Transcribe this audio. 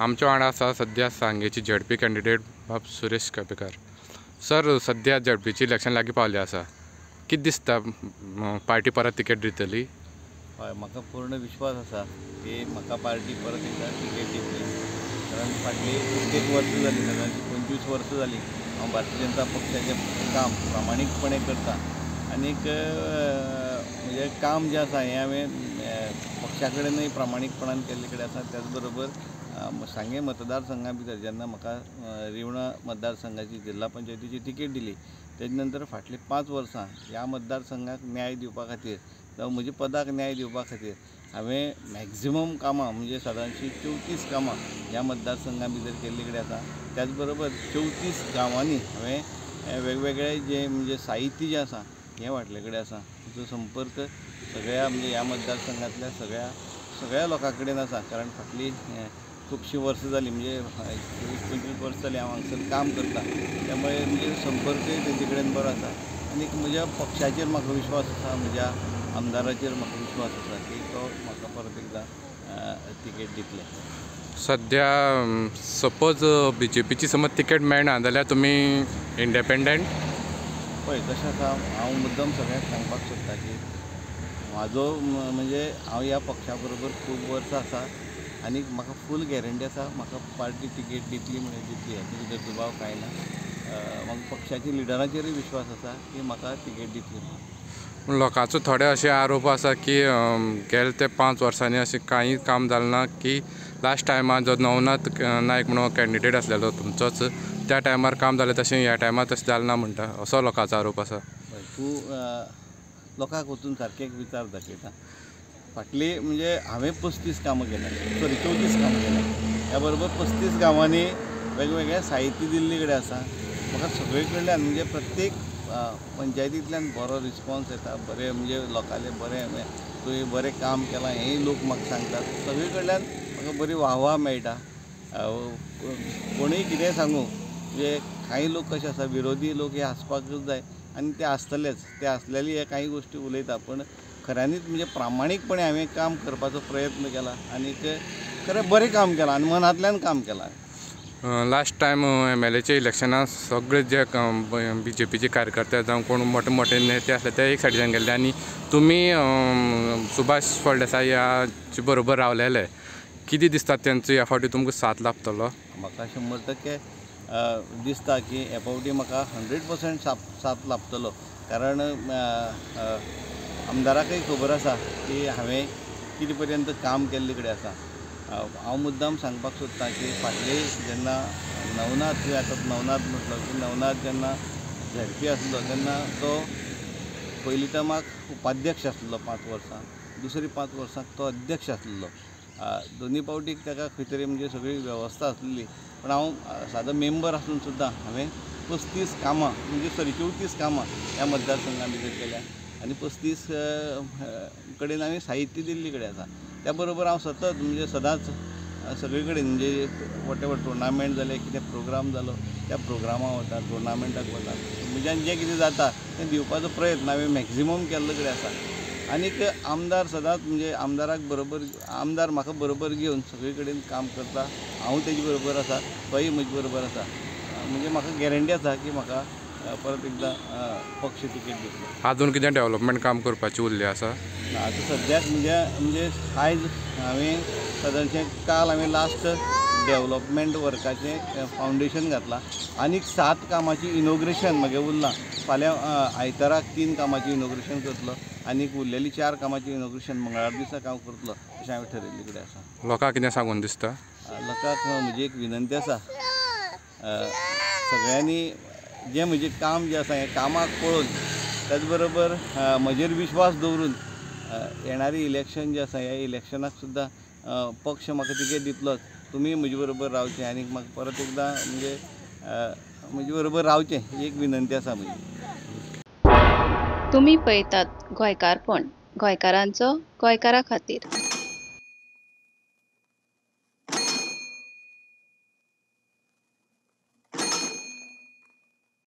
आमच्या वांगडा आसा सद्या सांगेची झेडपी कॅन्डिडेट बाब सुरेश केपेकार. सर, सद्या झेडपीची इलेक्शन लागीं पावले आसा, कितें दिसता, पार्टी परत तिकेट दितली? हय, म्हाका पूर्ण विश्वास आसा की म्हाका पार्टी परत एकदां तिकेट दितली. कारण फाटली कित्येक वर्सां जालीं, सादारण 25 वर्सां जालीं हांव भारतीय जनता पक्षाचें काम प्रामाणीकपणे करता आनीक म्हजें काम जें आसा हें हांवें पक्षा कडेनूय प्रामाणीकपणान केल्ले कडेन आसा. त्याच बरोबर सांगें मतदारसंघा भितर जेन्ना म्हाका रिवणा मतदारसंघाची जिल्हा पंचायतीची तिकेट दिली तेजे नंतर फाटलीं 5 वर्सां ह्या मतदारसंघाक न्याय दिवपा खातीर जावं म्हज्या पदाक न्याय दिवपा खातीर हांवें मॅक्झिमम कामां म्हणजे सादारणशी 34 कामां ह्या मतदारसंघा भितर केल्ले कडेन आसा. त्याच बरोबर 34 गांवांनी हांवें वेगवेगळे जे म्हणजे साहित्य जें आसा हें वांटले कडेन आसा. जो संपर्क सगळ्या म्हणजे ह्या मतदारसंघांतल्या सगळ्या लोकां कडेन आसा. कारण फाटलीं खुबशीं वर्सां जालीं म्हणजे 24-25 वर्सां जालीं हांव हांगसर काम करता, त्यामुळे म्हणजे संपर्कय तेंचे कडेन बरो आसा. आनी म्हज्या पक्षाचेर म्हाका विश्वास आसा, म्हज्या आमदाराचेर म्हाका विश्वास आसा की तो म्हाका परत एकदां तिकेट दितले. सद्या सपोज बीजेपीची समज तिकेट मेळना जाल्यार तुमी इंडिपेंडंट? पळय कशें आसा, हांव मुद्दम सगळ्यांक सांगपाक सोदता की म्हाजो म्हणजे हांव ह्या पक्षा बरोबर खूब वर्सां आसा आनी म्हाका फूल गॅरंटी आसा म्हाका पार्टी तिकेट दितली म्हणल्यार दितली, हातूंत भितर दुबाव कांय ना. म्हाका पक्षाच्या लिडरांचेरूय विश्वास आसा की म्हाका तिकेट दितली म्हणून. लोकांचो थोडे अशे आरोप आसा की गेले ते 5 वर्सांनी अशें कांय काम जालें ना, की लास्ट टायमार जो नवनाथ नायक म्हणून कॅन्डिडेट आसलेलो तुमचोच, त्या टायमार काम जालें तशें ह्या टायमार तशें जालें ना म्हणटा, असो लोकांचो आरोप आसा. तूं लोकांक वचून सारकें एक विचार दाखयता. फाटली म्हणजे हांवें 35 कामां केल्या, सॉरी 34 कामां केल्या. त्या बरोबर 35 गांवांनी वेगवेगळे साहित्य दिल्ले कडेन आसा. म्हाका सगळे कडल्यान म्हणजे प्रत्येक पंचायतींतल्यान बरो रिस्पॉन्स येता, बरें म्हणजे लोकांले बरें तुवें बरें काम केलां हेंय लोक म्हाका सांगतात. सगळे कडल्यान म्हाका बरी वाहवा मेळटा. कोणूय कितेंय सांगू, म्हणजे कांय लोक कशे आसा विरोधी लोक हे आसपाकूच जाय आनी ते आसतलेच, ते आसलेले हे कांय गोश्टी उलयता, पूण खऱ्यांनीच म्हणजे प्रामाणीकपणे हांवें काम करपाचो प्रयत्न केला आनी खरें बरें काम केलां आनी मनांतल्यान काम केलां. लास्ट टायम MLAच्या इलेक्शनाक सगळे जे बीजेपीचे कार्यकर्ते जावं कोण मोठे मोठे नेते आसले ते एक सायडीच्यान गेल्ले आनी तुमी सुभाष फळदेसाय ह्याचे बरोबर रावलेले, कितें दिसता तेंचो ह्या फावटी तुमकां साथ लाभतलो? म्हाका 100% दिसता की ह्या फावटी म्हाका 100% साथ लाभतलो. कारण आमदाराकय खबर आसा की हांवें कितें पर्यंत काम केल्ले कडेन आसा. हांव मुद्दाम सांगपाक सोदता की फाटले जेन्ना नवनाथ, तुवें आतां नवनाथ म्हटलो की नवनाथ जेन्ना झेडपी आसलो तेन्ना तो पयलीं टर्माक उपाध्यक्ष आसलो 5 वर्सां, दुसरी 5 वर्सां तो अध्यक्ष आसलो. दोनी फावटी ताका खंय तरी म्हणजे सगळी वेवस्था आसलेली, पूण हांव सादो मेंबर आसून सुद्दां हांवें 35 कामां म्हणजे सॉरी 34 कामां ह्या मतदारसंघा भितर केल्या आनी 35 कडेन हांवें साहित्य दिल्ले कडेन आसा. त्या बरोबर हांव सतत म्हणजे सदांच सगळे कडेन म्हणजे what ever tournament जाले, कितें प्रोग्राम जालो त्या प्रोग्रामाक वता, टुर्नामेंटाक वता, म्हज्यान जें कितें जाता तें दिवपाचो प्रयत्न हांवें मॅक्झिमम केल्लो कडेन आसा. आनीक आमदार सदांच म्हणजे आमदाराक बरोबर, आमदार म्हाका बरोबर घेवन सगळे कडेन काम करता, हांव तेजे बरोबर आसा, तोय म्हजे बरोबर आसा. म्हणजे म्हाका गॅरंटी आसा की म्हाका परत एकदां पक्ष तिकेट दितलो. आजून कितें डेवलपमेंट काम करपाचें उरलें आसा? ना, आतां सद्याक म्हणजे आयज हांवें सादारणशें काल हांवें लास्ट डेवलपमेंट वर्काचें फावंडेशन घातलां आनीक 7 कामाचें इनॉग्रेशन म्हगें उरलां. फाल्यां आयताराक 3 कामाचें इनॉग्रेशन करतलो आनीक उरलेली 4 कामाचें इनॉग्रेशन मंगळार दिसा हांव करतलो अशें हांवें ठरयल्ले कडेन आसा. लोकांक कितें सांगून दिसता? लोकांक म्हजी एक विनंती आसा, सगळ्यांनी जें म्हजें काम जें आसा हें कामाक पळोवन त्याच बरोबर म्हजेर विश्वास दवरून येणारी इलेक्शन जें आसा ह्या इलेक्शनाक सुद्दां पक्ष म्हाका तिकेट दितलोच, तुमी म्हजे बरोबर रावचें आनी म्हाका परत एकदां म्हणजे म्हजे बरोबर रावचें ही एक विनंती आसा म्हजी. तुमी पळयतात गोंयकारपण, गोंयकारांचो गोंयकारा खातीर.